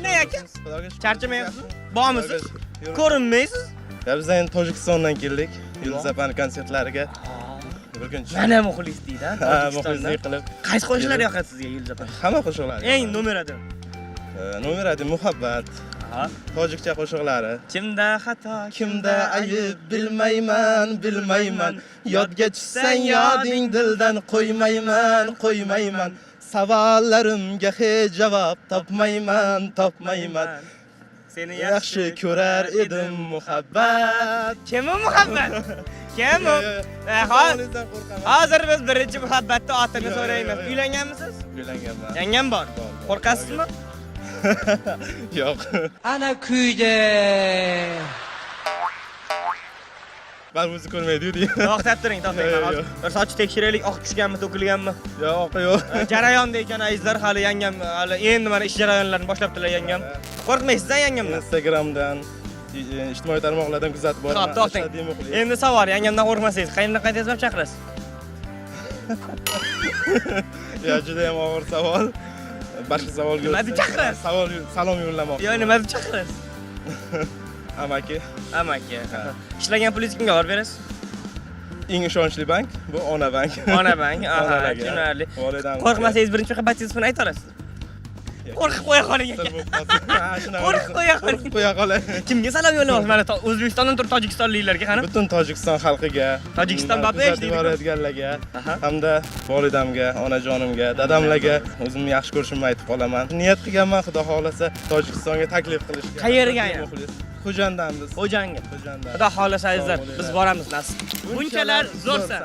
Ne aka? Xudoga shukur. Charchamayapsizmi? Bormisiz? Yo'q. Ko'rinmaysiz. Ya biz endi Tojikistondan keldik. Yulduz opani konsertlariga. Bir kun Mana muxlis deydi, ha, Ha, Tojikistondan. muxlislik qilib. Qaysi qo'shiqlar yoqadi sizga, Yulduz opa? Hamma qo'shiqlar. Eng номер один. Номер один muhabbat. Tojikcha qo'shiqlari. Kimda xato, Kimda ayib bilmayman, bilmayman. Yodga tushsang yoding dildan qo'ymayman, qo'ymayman. Savollarimga hech javob topmayman, topmayman. Seni Yaxshi ko'rar edim muhabbat. Kim u muhabbat? Kim u? Savolingizdan qo'rqaman. Hozir biz birinchi muhabbatni otini Yo'q, so'raymiz. yo'q, yo'q. Uylanganmisiz? Uylanganman. Yangam bor. Bor, bor. Qo'rqasizmi? Yo'q. Ana kuydi. Baribir o'zi ko'rmaydi-yu deyman. To'xtab turing, to'xtang. Yo'q, Hozir yo'q. bir soch tekshiraylik, oq tushganmi, to'kilganmi? Yo'q, yo'q. Jarayonda ekan azizlar, hali yangam, hali endi mana ish jarayonlarini boshlabdilar yangam. Qo'rqmaysiz yangamdan? Instagramdan, ijtimoiy tarmoqlardan kuzatib boraman. Xo'p, to'xtang. Ashaddiy muxlis. Endi savol, yangamdan qo'rqmasangiz, qayerdan qaytasiz deb chaqirasiz? Ya juda ham og'ir savol. Boshqa savolga Nima deb o'tsak, chaqirasiz? Savol salom yo'llamoqchi. Yo, nima deb chaqirasiz? Amaki. Amaki. Ishlagan pulingizni kimga olib berasiz? Eng ishonchli bank bu ona bank. Ona bank, aha, Onalarga. tushunarli. Volidamizga. Qo'rqmasangiz birinchi muhabbatingizni ismini ayta olasiz. Qo'rqib qo'ya qoling Sir aka. bo'lib qolsin. Ha, shunaqa Qo'rqib qo'ya qoling. Qo'rqib qo'ya qolay. Kimga salom yo'llamoqchi? Mana O'zbekistondan turib tojikistonliklarga qani? Butun Tojikiston xalqiga, Tojikiston bapesh kuzatib deydi-ku. borayotganlarga Aha. hamda volidamga, onajonimga, dadamlarga o'zimni yaxshi ko'rishimni aytib qolaman. Niyat qilganman, Xudo xohlasa Tojikistonga taklif qilishga. Qayerga aynan? Muxlis. Xo'janddan biz. Xo'janga. Xo'janddan. Xudo xohlasa azizlar, Sog' bo'linglar. biz boramiz nasib. Bunchalar zo'rsan.